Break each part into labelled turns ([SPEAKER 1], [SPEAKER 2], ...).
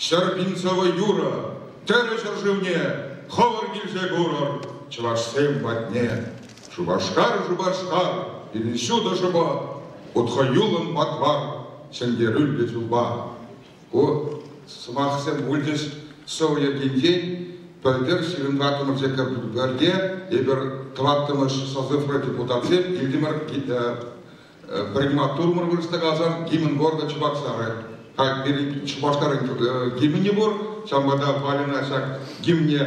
[SPEAKER 1] 100 000 сӑвӑ юрӑ, тӗрӗ ҫӗршывне хӑвӑр килсе курӑр чӑвашсем патне. Шупашкар, Шупашкар, пирӗн ҫутӑ шӑпа, ут хӑюллӑн патвар, ҫӗнтерӳллӗ ҫулпа. Ку сӑмахсем пулчӗҫ сӑвӑ йӗркинчен. Пӗлтӗр 24-мӗш декабрьте эпир тӑваттӑмӗш созывра депутатсем илтӗмӗр пӗр турмӑр вырӑсла каласан гимн города Чебоксары. Халь пирӗн Шупашкарӑн гимнӗ пур, ҫавӑнпа та Вальӑна ҫак гимне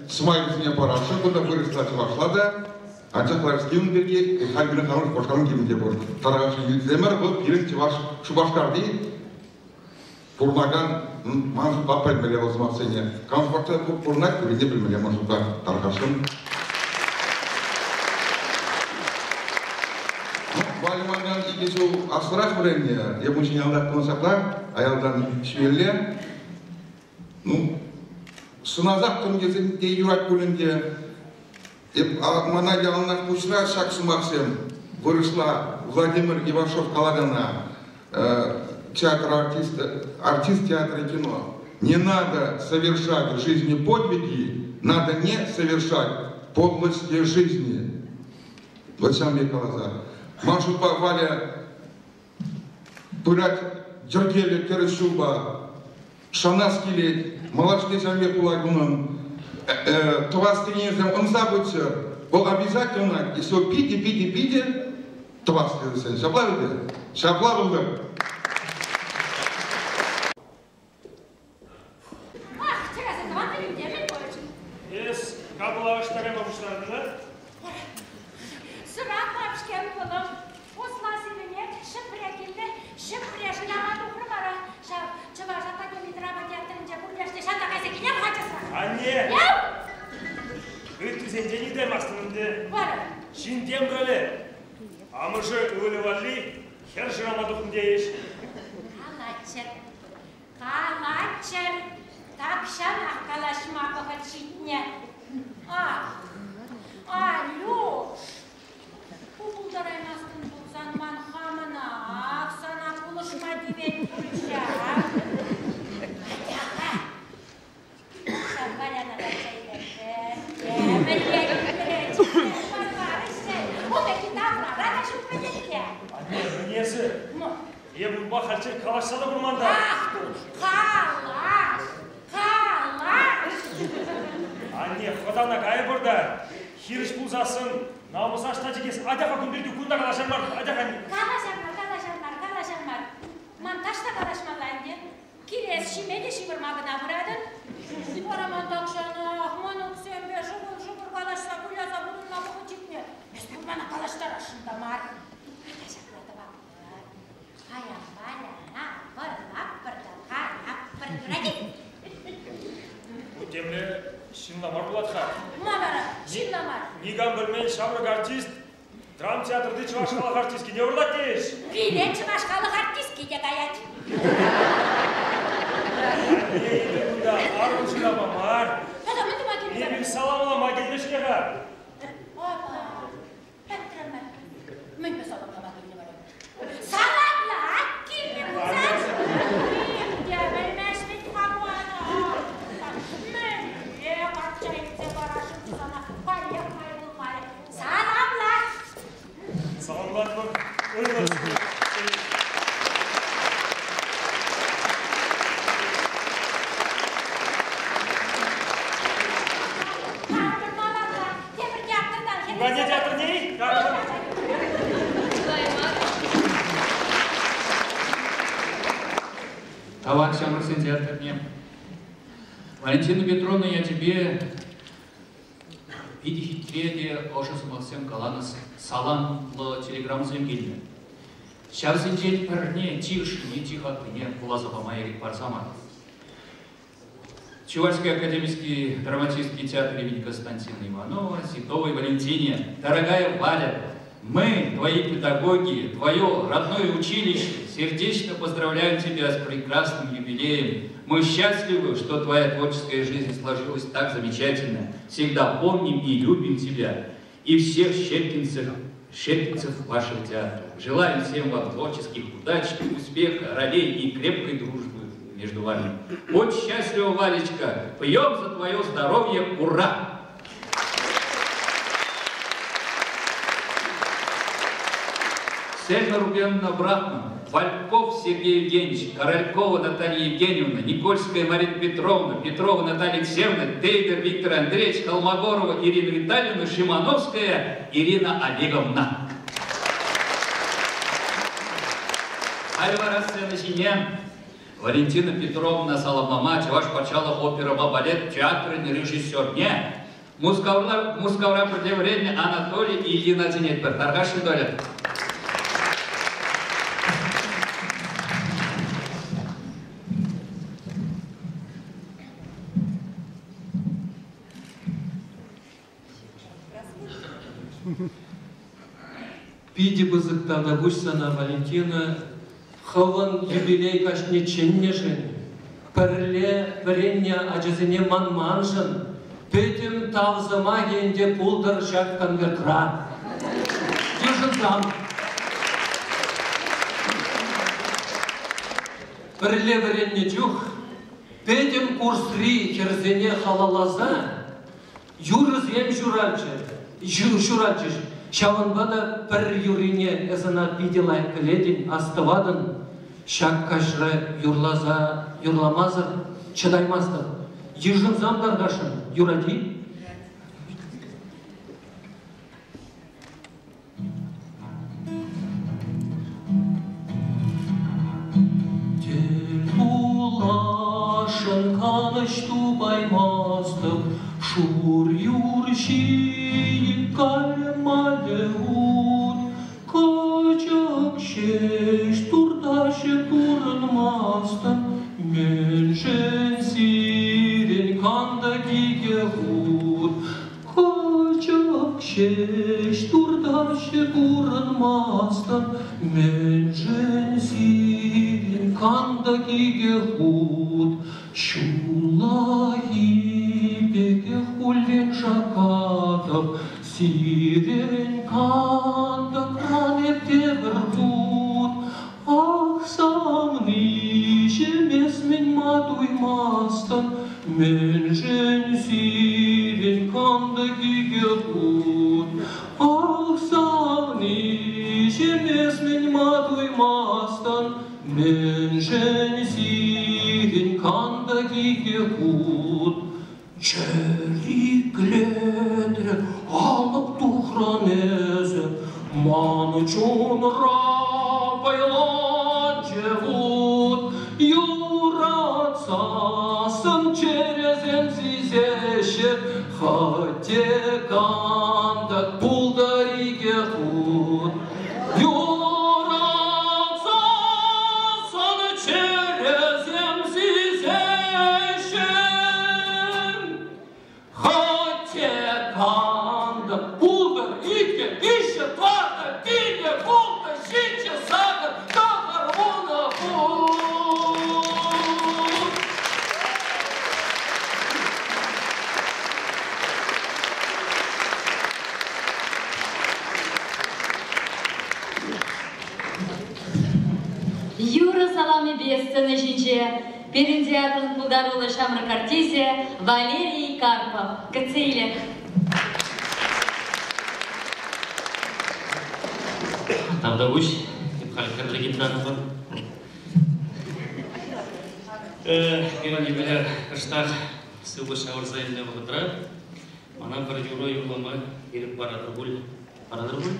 [SPEAKER 1] сӑмахӗсене парасшӑн, кунта вырӑсла чӑвашла та. Анчах ларас гимн пирки халь пирӗн хамӑр Шупашкарӑн гимнӗ те пур. Тархасшӑн илтсемӗр, вӑл пирӗн Чӑваш Шупашкарти пурӑнакан ман шутпа пӗлмелле вӑл сӑмахсене. Комфорта пурӑнать пурин те пӗлмелле ман шутпа тархасшӑн. Валя манран икӗ ҫул аслӑрах вӗреннӗ. Эп ун ҫине алтаттӑм ҫапла, аялтан ҫӳлелле. Ну, сӑнасах тӑм тесен те юрать пуль ӗнтӗ. Эп мана яланах пуҫра ҫак сӑмахсем вырӑсла Владимир Ивашов калакана театр артист, артист театра и кино. Не надо совершать в жизни подвиги, надо не совершать подлости жизни. Вот ҫавӑн пек каласа. Ман шутпа Валя пырать йӗркеллӗ тӗрӗс ҫулпа. Шанас килет, малашне ҫавӑн пек пулать унӑн. Тӑвас текенсем ӑнса пыччӑр. Вӑл обязательно, если вӑл питӗ-питӗ-питӗ тӑвас тесен. Ҫапла вӗт? Ҫапла пултӑр.
[SPEAKER 2] Ах, чӗресе тӑван пӗлӳ мӗн пулчӗ?
[SPEAKER 3] Эс капла ӑҫтарема пуҫларӑн-а?
[SPEAKER 2] Сӑра папшке ывӑлӑм. Усла сивӗнет, ҫӗпре килнӗ, ҫӗпре шырама тухрӑм вара. Ҫав Чӑваш академи драма театрӗнче пурнӑҫне ҫанта кайса килем-ха часрах.
[SPEAKER 3] Анне!
[SPEAKER 2] Яу!
[SPEAKER 3] Ыттисенчен ыйтаймастӑн ӗнтӗ.
[SPEAKER 2] Вара.
[SPEAKER 3] Ҫын тем калӗ. Амӑшӗ ывӑлӗ валли хӗр шырама тухнӑ тейӗҫ.
[SPEAKER 2] Калаччӑр, калаччӑр. Тахҫанах калаҫма вӑхӑт ҫитнӗ. Ах, Алюш, ку пултараймастӑн пулсан ман хамӑнах сана пулӑшма тивет пуль ҫав. Атя-ха, ҫав Валяна качча илетпӗр. Темӗнле хитреччӗ, Ун пекки таврара та ҫук вӗт-ҫке.
[SPEAKER 3] Анне, мӗн эсӗ?
[SPEAKER 2] Ну?
[SPEAKER 3] Эп унпа хальччен калаҫса та курман та.
[SPEAKER 2] Ах, калаҫ, калаҫ!
[SPEAKER 3] Анне, хӑтана кайӑпӑр та, хирӗҫ пулсассӑн намӑса ӑҫта чикес? Атя-ха кун пирки кунта калаҫар мар, атя-ха.
[SPEAKER 2] Калаҫар мар, калаҫар мар, калаҫар мар. Ман таҫта калаҫмалла ӗнтӗ. Килес ҫиме те ҫывӑрма кӑна пыратӑн. Вара ман тахҫанах мӑнуксемпе шӑкӑр-шӑкӑр калаҫса выляса пурӑнма вӑхӑт ҫитнӗ. Эс пур мана калаҫтарасшӑн та мар. Атя ҫапла тӑватпӑр. Паян Валяна вӑрлатпӑр та каятпӑр юрать-и?
[SPEAKER 3] Ку темле ҫынна мар пулать-ха.
[SPEAKER 2] Ма вара ҫынна мар?
[SPEAKER 3] Никам пӗлмен ҫамрӑк артист Драмтеатрти чӑваш халӑх артисткине вӑрлать тейӗҫ.
[SPEAKER 2] Пире чӑваш халӑх артистки те каять.
[SPEAKER 3] Анне, эпир кунта арӑм шырама мар.
[SPEAKER 2] Тата мӗн тума килнӗ?
[SPEAKER 3] Эпир саламлама килнӗ-ҫке-ха.
[SPEAKER 2] Апа, пӗтрӗмӗр. Мӗнпе саламлама килнӗ вара? Саламлать килнӗ пулсан. Ним те пӗлмест вӗт-ха ку ана. Мӗнле качча илсе парасшӑн сана халех май пулмарӗ. Саламлать!
[SPEAKER 3] Саламлатпӑр. Ырлӑх.
[SPEAKER 2] Тепӗр театртан.
[SPEAKER 3] Пукане театрне-и?
[SPEAKER 4] Тавах ҫамрӑксен театрне. Валентина Петровна ячӗпе Питӗ хитре те ӑшӑ сӑмахсем каланӑ саламлӑ телеграммӑсем килнӗ. Ҫавсенчен пӗрне чи ӑшшине, чи хаклине вуласа пама ирӗк парсамӑр. Чувашский академический драматический театр имени Константина Иванова, Ситовой Валентине. Дорогая Валя, мы, твои педагоги, твое родное училище, сердечно поздравляем тебя с прекрасным юбилеем. Мы счастливы, что твоя творческая жизнь сложилась так замечательно. Всегда помним и любим тебя и всех щепкинцев, щепкинцев вашего театра. Желаем всем вам творческих удач, успеха, ролей и крепкой дружбы. между вами. Будь счастлива, Валечка! Пьем за твое здоровье! Ура! Сельма Рубеновна Брахман, Вальков Сергей Евгеньевич, Королькова Наталья Евгеньевна, Никольская Марина Петровна, Петрова Наталья Алексеевна, Тейдер Виктор Андреевич, Холмогорова Ирина Витальевна, Шимановская Ирина Олеговна. Халь сцена ҫине Валентина Петровна саламлама Чӑваш патшалӑх оперӑпа балет театрӗн режиссерне Мускавра, Мускавра пӗрле вӗреннӗ Анатолий Ильина чӗнетпӗр. Тархасшӑн, Толя.
[SPEAKER 5] Питӗ пысӑк тавтапуҫ сана, Валентина, хӑвӑн юбилей каҫне чӗннӗшӗн, пӗрле вӗреннӗ ачасене манманшӑн. Пӗтӗм тав сӑмахӗ ӗнтӗ пултӑр ҫак конвертра. Йышӑнсам. Пӗрле вӗреннӗ чух пӗтӗм курсри хӗрсене халалласа юрӑсем ҫуралчӗ, ҫуралчӗҫ. Ҫавӑнпа та пӗр юррине эс ӑна питӗ лайӑх пӗлетӗн, астӑватӑн. Ҫак каҫра юрласа юрламасӑр чӑтаймастӑп. Йышӑнсам тархасшӑн, юрать-и? Тӗл пуласшӑн канӑҫ тупаймастӑп, Шур юр ҫийӗн каллӗ-маллӗ ут. Кӑчӑк ҫеҫ туртаҫҫӗ курӑнмастӑн, Мӗншӗн сирӗн кантӑк икӗ хут? Кӑчӑк ҫеҫ туртаҫҫӗ курӑнмастӑн, Мӗншӗн сирӗн кантӑк икӗ хут? Ҫуллахи пекех хуллен шаккатӑп, Сирӗн кантӑкран эп тепӗр хут. Ах, савниҫӗм, эс мӗн-ма туймастӑн, Мӗншӗн сирӗн кантӑк икӗ хут? Ах, савниҫӗм, эс мӗн-ма туймастӑн, Мӗншӗн сирӗн кантӑк икӗ хут? Чӗриклетрӗ алӑк тухрӑн эсӗ, ман чунра вӑйланчӗ вут. Юратсассӑн чӗресем сисеҫҫӗ, хӑть те кантӑк пултӑр икӗ хут. Юратсассӑн чӗресем сисеҫҫӗ, хӑть те кантӑк пултӑр иккӗ, виҫҫӗ, тӑваттӑ, пиллӗк, улттӑ, ҫиччӗ, сакӑр, тӑхӑр, вунӑ хут.
[SPEAKER 6] Юрӑ саламӗпе сцена ҫинче пирӗн театрӑн пултаруллӑ ҫамрӑк артисчӗ Валерий Карпов. Кӗтсе илер.
[SPEAKER 7] Тавтапуҫ, эп халь хӗрлӗ гитарӑпа. Пирӗн юбиляр кӑштах сывлӑш ҫавӑрса илнӗ вӑхӑтра мана пӗр юрӑ юрлама ирӗк паратӑр пуль. Паратӑр пуль?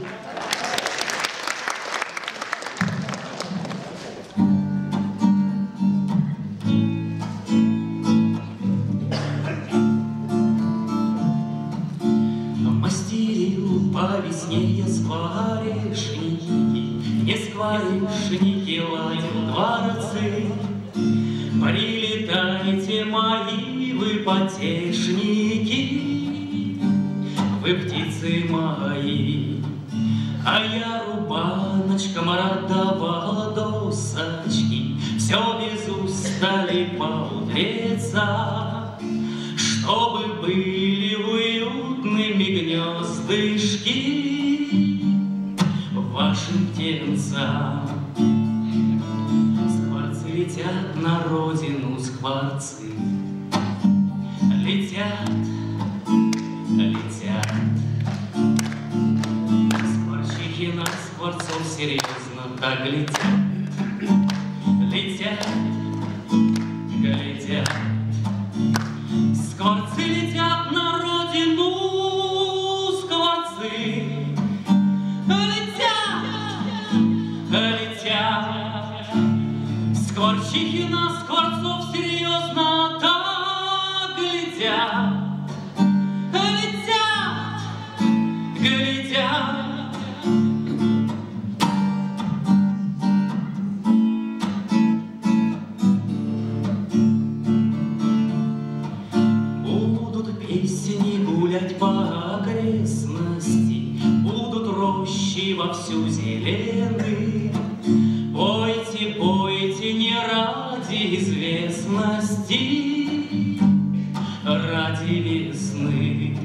[SPEAKER 7] Мастерил по весне я скворечники, Не скворечники ладил дворцы. Прилетайте, мои вы потешники, Вы птицы мои. А я рубаночкам раздавала досочки, Все без устали поутреца, Чтобы были уютными гнездышки Вашим птенцам. Скворцы летят. Летят на родину скворцы. Летят, летят. Скворчихи на скворцов серьезно так глядят. Летят, глядят. Скворцы летят на родину, скворцы. Летят, летят. Скворчихи на скворцов серьезно так глядят. Летят, глядят. Будут песни гулять по окрестности, будут рощи вовсю зелены. Пойте, пойте не ради известности, ради весны.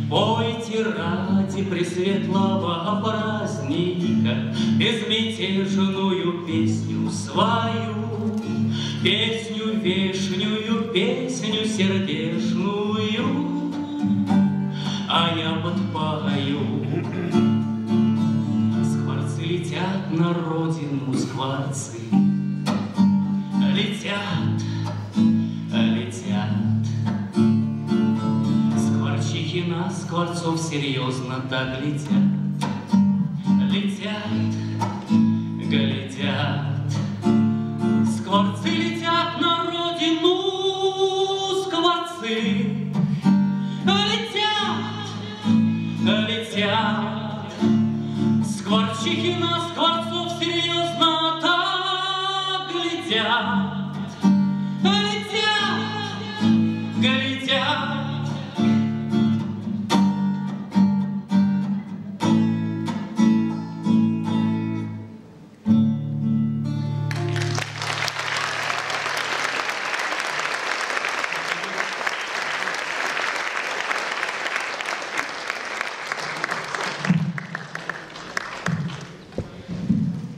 [SPEAKER 7] Пойте ради пресветлого праздника безмятежную песню свою, песню вешнюю, песню сердечную, а я подпою. Скворцы летят на родину, скворцы. Летят, летят. Скворчихи на скворцов серьезно так летят. Летят, глядят. Скворцы летят на родину, скворцы. Летят, летят. Скворчихи на скворцов серьезно так глядят. Летят, глядят.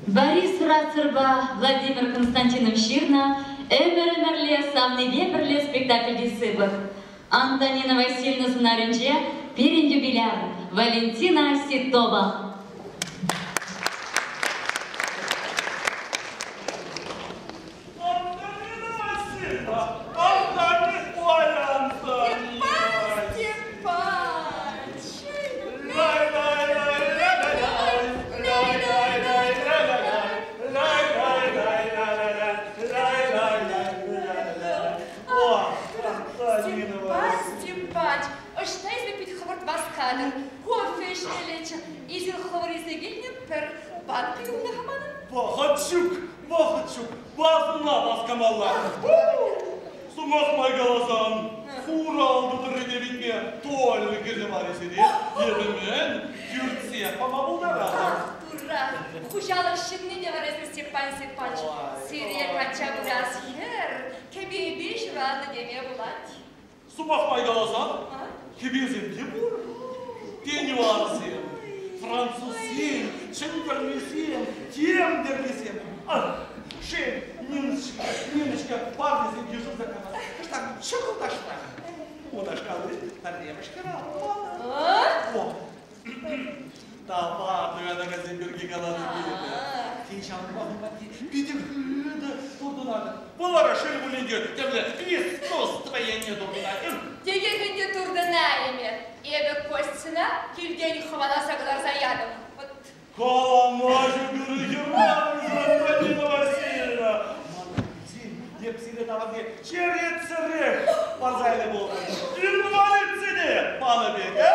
[SPEAKER 6] Борис Рацерба, Владимир Константинов ҫырнӑ «Ӗмӗр-ӗмӗрле савнипе пӗрле» спектакльти сыпӑк. Антонина Васильевна сӑнарӗнче пирӗн юбиляр Валентина Ситова.
[SPEAKER 8] Антонина Васильевна, Антонина, ой, Антонина.
[SPEAKER 9] Степан Степанович.
[SPEAKER 8] О, Антонина
[SPEAKER 9] Степан
[SPEAKER 8] Васильевна.
[SPEAKER 9] Степанович, ӑҫта эсӗ пит хӑвӑрт васкатӑн? Кофе ӗҫмеллеччӗ. Эсир хӑвӑр илсе килнӗ пӗр банка юлнӑ-ха манӑн.
[SPEAKER 8] Вӑхӑт ҫук, вӑхӑт ҫук, васӑна васкамалла. Сӑмах май каласан, хуралтӑ тӑррине витме толь кирлӗ мар-и сире? Эпӗ мӗн, кӳртсе пама пултаратӑп.
[SPEAKER 9] Ах, турра, хуҫалӑх ҫынни те вара эсӗ, Степан Степанович. Сире качча пырас хӗр кӗпепе ҫуралнӑ теме пулать.
[SPEAKER 8] Сӑмах май каласан,
[SPEAKER 9] А?
[SPEAKER 8] кӗпесем те пур. Пеньюарсем, французсем, чӗнтӗрлисем, тем тӗрлисем. Ах, шел, Ниночка, Ниночка, парнесем йышӑнса каймасть. Кӑштах чӑкӑлташса. Унашкалли пӗрремӗш хӗрарӑм мана.
[SPEAKER 9] А?
[SPEAKER 8] О, тавар туянакансем пирки каланӑ пирӗн. Тен, ҫавӑнпа ун патне питӗ хытӑ туртӑнатӑп. Вӑл вара шел пулин те темле искусство енне туртӑнать.
[SPEAKER 9] Текех ӗнтӗ туртӑнаймӗ. Эпӗ Костьӑна килтен хӑваласа кӑларса ятӑм. Вӑт.
[SPEAKER 8] Калама ҫук ырӑ хӗрарӑм Антонина Васильевна. Мана килсен, эп сире таварне черетсӗрех парса илнӗ пултӑм. Инвалидсене панӑ пек, а?